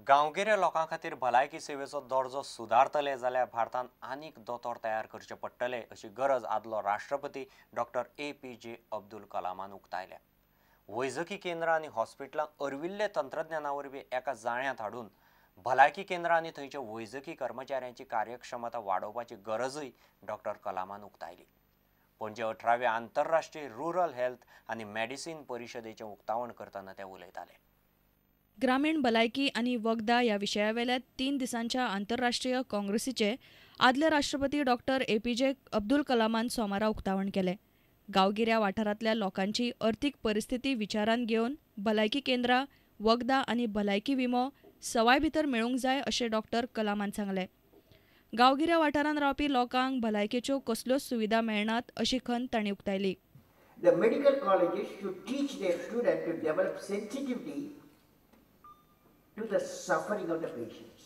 गांवगिऱ्या लोकां खातीर भलायकी सेवेचो दर्जो सुदारतले जाल्यार भारतान आनीक दोतोर तयार करचे पडटले अशी गरज आदलो राष्ट्रपती डॉक्टर APJ Abdul कलामान उक्तायल्या। वैजकी केंद्रां आनी हॉस्पिटलां अर्विल्ले तंत्रज्ञाना वरवीं एका जाळ्यांत हाडून भलायकी केंद्रां आनी थंयच्या वैजकी कर्मचाऱ्यांची कार्यक्षमता वाडोवपाची गरजूय डॉक्टर कलामान उक्तायली। पणजे 18व्या आंतरराष्ट्रीय रुरल हेल्थ आनी मेडिसीन परिशदेचें उक्तावण करतना ते उलयताले। ग्रामीण भलायकी आनी वखदां ह्या विशयावेल्या 3 दिसांच्या आंतरराष्ट्रीय काँग्रेसीचे आदले राष्ट्रपती डॉक्टर APJ Abdul कलामान सोमारा उक्तावण केलें। गांवगिऱ्या वाठारांतल्या लोकांची अर्थीक परिस्थिती विचारांत घेवन भलायकी केंद्रां, वखदां आनी भलायकी विमो सवाय भितर मेळूंक जाय अशें डॉक्टर कलामान सांगलें। गांवगिऱ्या वाठारांत रावपी लोकांक भलायकेच्यो कसल्योच सुविधा मेळनात अशी खंत तांणी उक्तायली। The medical colleges should teach their students to develop sensitivity to the suffering of the patients.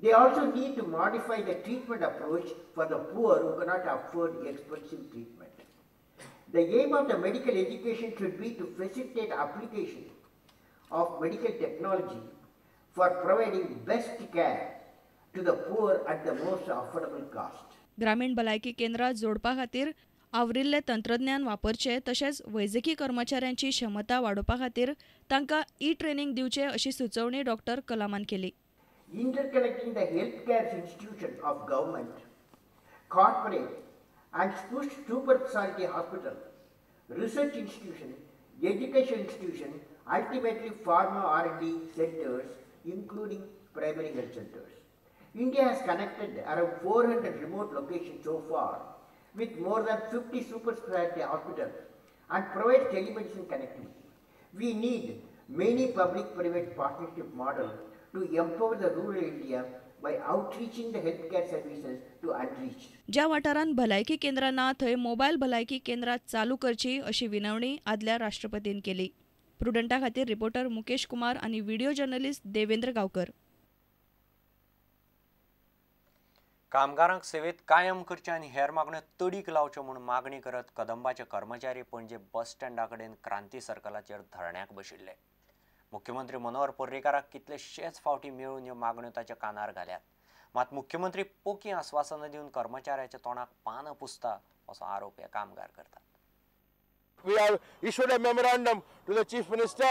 They also need to modify the treatment approach for the poor who cannot afford expensive treatment. The aim of the medical education should be to facilitate application of medical technology for providing best care to the poor at the most affordable cost. ग्रामीण भलायकी केंद्रां जोडपा खातीर आवरिल्लें तंत्रज्ञान वापरचें तशेंच वैजकी कर्मचाऱ्यांची क्षमता वाडोवपा खातीर तांकां ई ट्रेनिंग दिवचें अशी सुचोवणी डॉक्टर कलामान केली। Interconnecting the healthcare institution of government, corporate and super specialty hospital, research institution, education institution, ultimately pharma R&D centers, including primary health centers. India has connected around 400 remote locations so far with more than 50 super specialty hospitals and provides telemedicine connectivity. We need many public-private partnership models to empower the rural India by outreaching the healthcare services to unreached. ज्या वाठारांत भलायकी केंद्रां ना थंय mobile भलायकी केंद्रां चालू करची अशी विनवणी आदल्या राष्ट्रपतीन केली। प्रुडंटा खातीर रिपोर्टर मुकेश कुमार आनी व्हिडिओ जर्नलिस्ट देवेंद्र गांवकर। कामगारांक सेवेत कायम करचे आनी हेर मागण्यो तडीक लावच्यो म्हूण मागणी करत कदंबाचे कर्मचारी पणजे बस स्टँडा कडेन क्रांती सर्कलाचेर धरण्याक बशिल्ले। मुख्यमंत्री मनोहर पर्रीकाराक कितलेशेच फावटी मेळून ह्यो मागण्यो ताच्या कानार घाल्यात, मात मुख्यमंत्री पोकी आस्वासनां दिवन कर्मचाऱ्याच्या तोंडाक पानां पुसता असो आरोप हे कामगार करतात। We have issued a memorandum to the Chief Minister.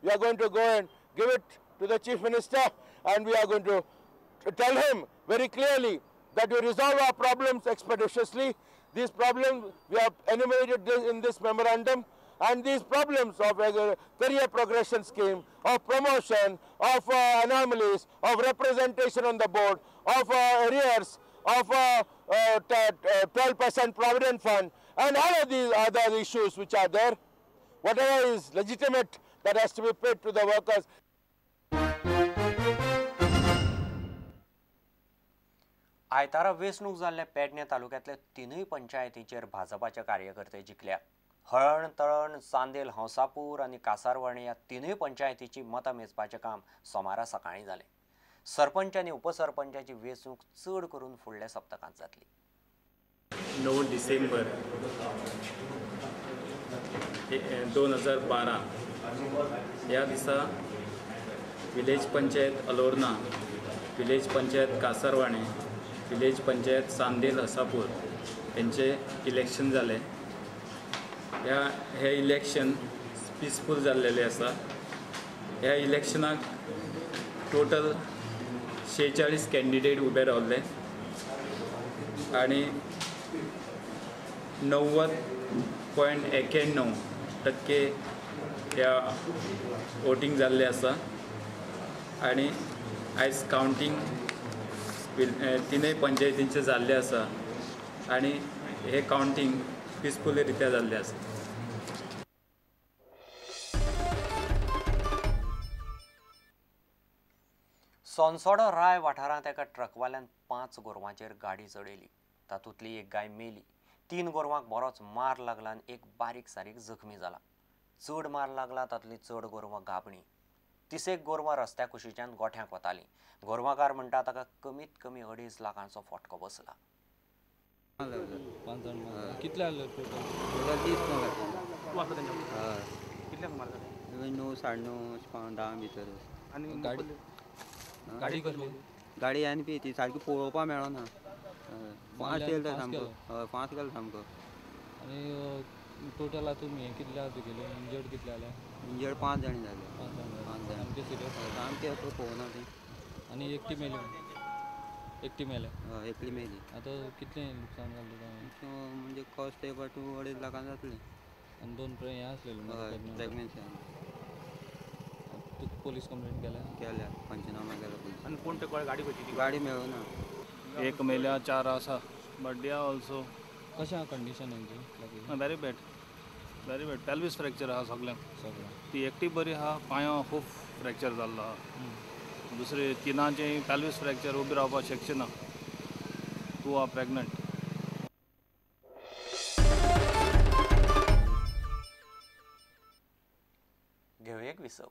We are going to go and give it to the Chief Minister and we are going to tell him very clearly that we resolve our problems expeditiously. These problems we have enumerated in this memorandum, and these problems of a career progression scheme, of promotion, of anomalies, of representation on the board, of arrears, of 12% provident fund, and all of these other issues which are there. Whatever is legitimate that has to be paid to the workers. आयतारा वेंचणूक जाल्ल्या पेडणे तालुक्यांतल्या तिनूय पंचायतींचेर भाजपाचे कार्यकर्ते जिखल्या। हळण, तळण, चांदेल, हंसापूर आनी कासारवर्णे ह्या तिनूय पंचायतीची मतां मेजपाचें काम सोमारा सकाळीं जालें। सरपंच आनी उपसरपंचाची वेंचणूक चड करून फुडल्या सप्तकांत जातली। 9 डिसेंबर 2012 ह्या दिसा village panchayat Alorna, village panchayat Kasarvane, village panchayat Chandel Hasapur हेंचे इलेक्शन जालें। हे इलेक्शन पिसफूल जाल्लेलें आसा। ह्या इलेक्शनाक टोटल 46 कॅन्डिडेट उबे रावले आनी 90.91% ह्या वोटींग जाल्लें आसा आनी आयज कावंटींग तिनूय पंचायतींचें जाल्लें आसा आनी हे कावंटींग पिसफूल रित्या जाल्लें आसा। सोनसोडो राय वाठारांत एका ट्रकवाल्यान 5 गोरवांचेर गाडी चडयली। तातूंतली एक गाय मेली, 3 गोरवांक बरोच मार लागला आनी एक बारीक सारीक जखमी जाला। चड मार लागला तातूंतली चड गोरवां गाबणी। 30 गोरवां रस्त्या कुशीच्यान गोठ्यांक वतालीं। गोरवांकार म्हणटा ताका कमीत कमी 2.5 लाखांचो फटको बसला। कितले आसले टोटल? 30 कितल्यांक मारता? 9, 9.5, 9.5 भितर। आनी गाडी गाडी कसली? गाडी एन पी ती सारकी पळोवपा मेळना. फास्ट येयला सामको. हय फास्ट गेलो सामको. आनी टोटल आतां हें कितले आसा तुगेले इंजर्ड कितले जाले? इंजर्ड 5 जाणी जाले. 5 जाण सामके सिरियस? सामके पळोवना ती. आनी एकटी मेली? एकटी मेले? हय एकली मेली. आतां कितलें नुकसान जालें तुका? म्हणजे कॉस्ट एक 2-2.5 लाखान जातलें. आनी 2 हें आसलेलें? हय प्रेग्नन्सी. तुका पोलीस कंप्लेंट केल्या? केल्या, पंचनामा केला पोलीस. आनी कोण ते कळ्ळें गाडी खंयची ती? गाडी मेळना. 1 मेल्या 4 आसा बट they are also. कशें आहा कंडिशन हेंची? Very bad, very bad. Pelvis fracture आहा सगल्यांक. सगळ्यांक ती एकटी बरी आहा, पांयां खूब फ्रॅक्चर जाल्लो आहा. दुसरे 3 पेल्विस फ्रॅक्चर, उबी रावपाक शकचे ना. 2 are pregnant. घेवया एक विसव.